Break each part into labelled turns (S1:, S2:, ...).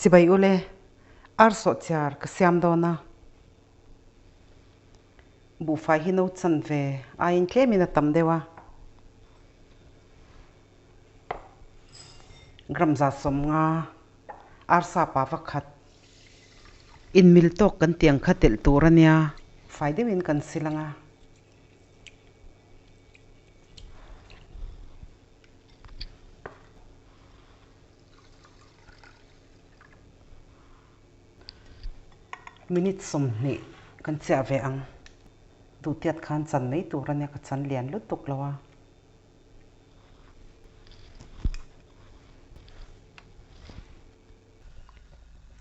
S1: Chibai ule, ar sawhchiar ka siam dawn a. Buhfai hi no chan ve aiin tlemin a tam deuh a. Gram 150 arsa pa va khat inmil tawk kan tih ang kha telh tur a nia. Fai deuhin kan sil ang a. Minute 20 kan chiah ve ang. Duhtiat khan chan mai tur a nia, ka chan lian lutuk lo a.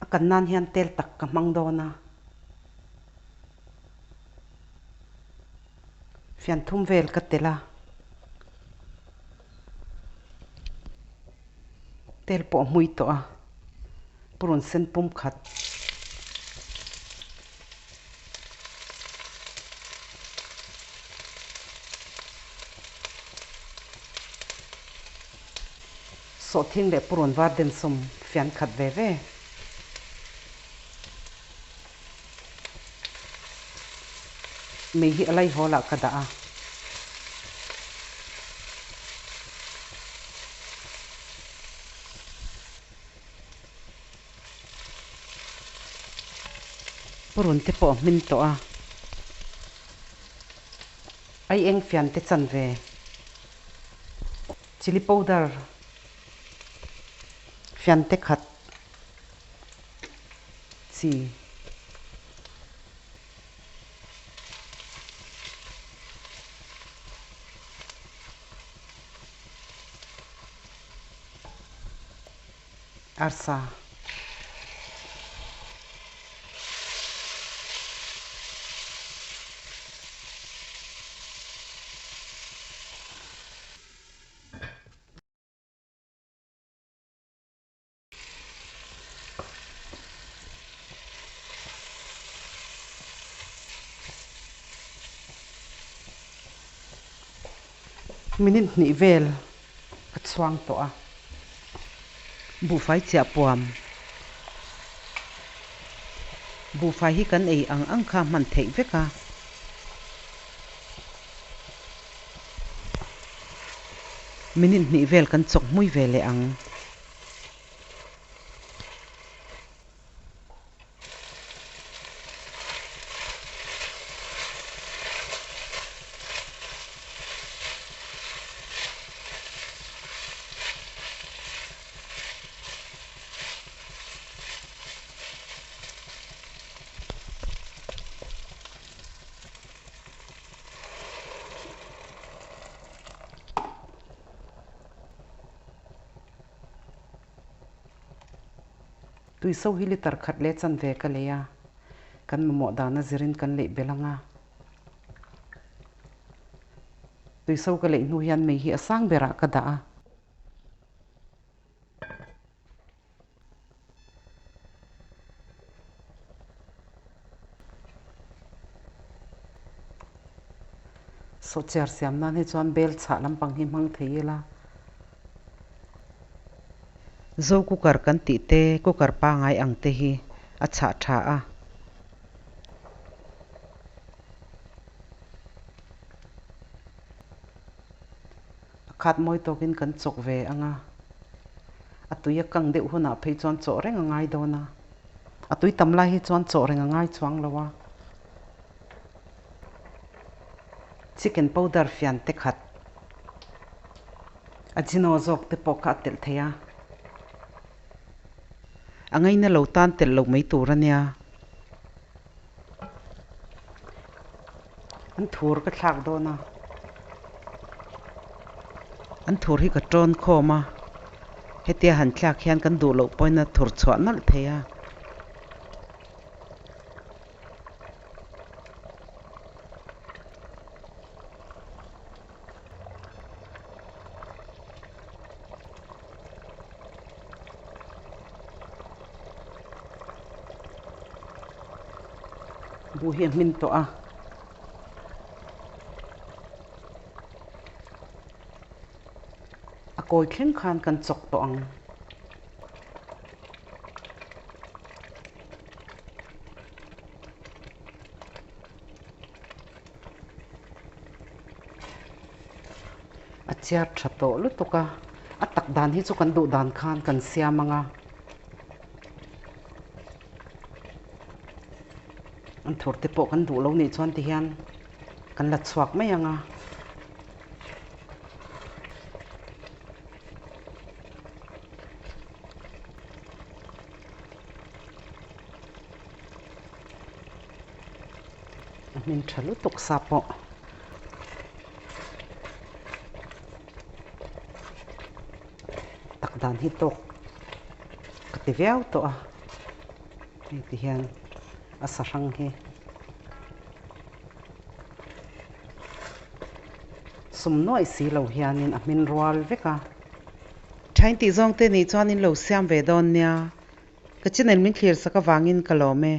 S1: A kan nan hian tel tak ka hmang dawn a. Fian thum vel ka tel a. Tel pawh a hmui tawh a. Purun sen pum khat. Sawhthing leh purun var densawm fian khat ve ve. Mei hi a laihawl ah ka dah a. Purun te pawh a hmin tawh a. Ai eng fian te chan ve. Chilli powder fian te khat chi. Arsa. Minute hnih vel ka chhuang tawh a, buhfai chiah puam. Buhfai hi kan ei ang ang kha hman theih vek a. Minute hnih vel kan chawk hmui ve leh ang. Tuiso hi litre khat leh chanve ka lei a, kan mamawh dana zirin kan leih belh ang a. Tuiso ka leih hnu hian mei hi a sang berah ka dah a. Sawhchiar siam nan hi chuan bel chhah lampang hi hmang thei ila. Zo cooker kan tih te, cooker pangai ang te hi a chhah tha a. A khat mawi tawkin kan chawk ve ang a, a tui a kang deuh hunah phei chuan chawh reng a ngai dawn a, a tui tam lai hi chuan chawh reng a ngai chuang lo a. Chicken powder fian te khat ajino zawk te pawh kha a telh thei a, a ngaina lo tan telh loh mai tur a nia. An thur ka thlak dawn a, an thur hi ka tawn khawm a, hetia han thlak hian kan duh loh pawhin a thur chhuah nalh thei a. Buh hi a hmin tawh a. A kawi thleng khan kan chawk tawh ang. A chiar tha tawh lutuk a, a tak dan hi chu kan duh dan khan kan siam ang a. An thur te pawh kan duh lo nih chuan tihian kan la chhuak mai ang a. A hmin tha lutuk sa pawh. Tak dan hi tawk ka ti viau tawh a, hei ti hian a sa hrang hi sum nuaih si lo hianin a hmin rual vek a. Thain tih zawng te nih chuan in lo siam ve dawn nia, ka channel min thlir sak avangin ka lawm e.